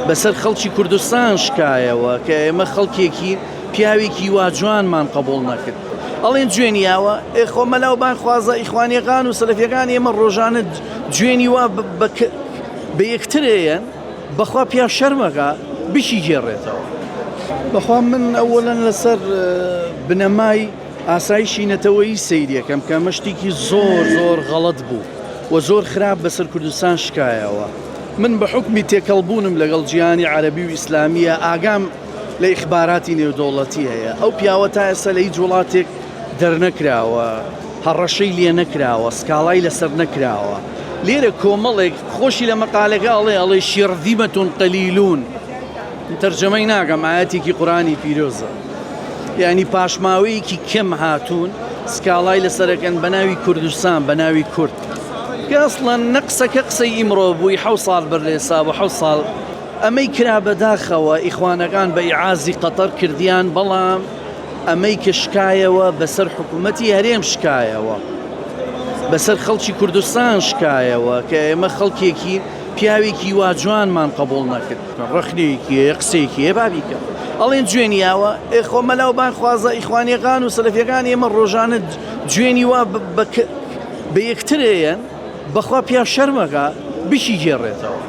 بەسەر خەڵکی کوردستان شکایەوە کە ئێمە خەڵکێکی پیاوێکی وا جوانمان قبوڵ نەکرد. ئەڵێن جوێنی یاوە، ئێ خۆ مەلا و بانگخوازە ئیخوانیەکان و سەلەفیەکان ئێمە ڕۆژانە جوێنی وا بە یەکتر ئەیەن، بەخوا پیاو شەرمەکا بشیگێڕێتەوە. بەخوا من ئەوەلەن لەسەر بنەمای ئاسایشی نەتەوەیی سەیریەکەم کە ئەمە شتێکی زۆر زۆر غەڵەت بوو و زۆر خراپ بەسەر کوردستان شکایەوە. من بە حوکمی تێکەڵ بوونم لەگەڵ جیهانی عەرەبی و ئیسلامیە ئاگام لە ئیخباراتی نێودەوڵەتی هەیە. ئەو پیاوە تا ئێستا لە هیچ وڵاتێک دەرنەکراوە، هەڕەشەی لێ نەکراوە، سکاڵای لەسەر نەکراوە. لێرە کۆمەڵێک خۆشی لە مەقالەکە ئەڵێ ئەڵێ شرذمە قلیلون من تەرجەمەی ناکەم ئایەتێکی قورئانی پیرۆزە یعنی پاشماوەیەکی کەم هاتوون سکاڵای لەسەرەکەن بە ناوی کوردستان بە ناوی کورد کە ئەسڵەن نە قسەکە قسەی ئیمڕۆ بووی حەو ساڵ بەر لە ئێستا بوو حەو ساڵ ئەمەی کرا بەداخەوە ئیخوانەکان بە ئیعازی قەتەر کردیان بەڵام ئەمەی کە شکایەوە بەسەر حکوومەتی هەرێم شکایەوە بەسەر خەڵکی کوردستان شکایەوە کە ئێمە خەڵکێکی پیاوێکی وا جوانمان قبوڵ نەکرد ڕەخنەیەکی هەیە قسەیەکی هەیە با بیکا ئەڵێن جوێنی یاوە ئێ خۆ مەلا و بانگخوازە ئیخوانیەکان و سەلەفیەکان ئێمە ڕۆژانە جوێنی وا بە یەکتر ئەیەن بەخوا پیاو شەرمەکا بشیگێڕێتەوە.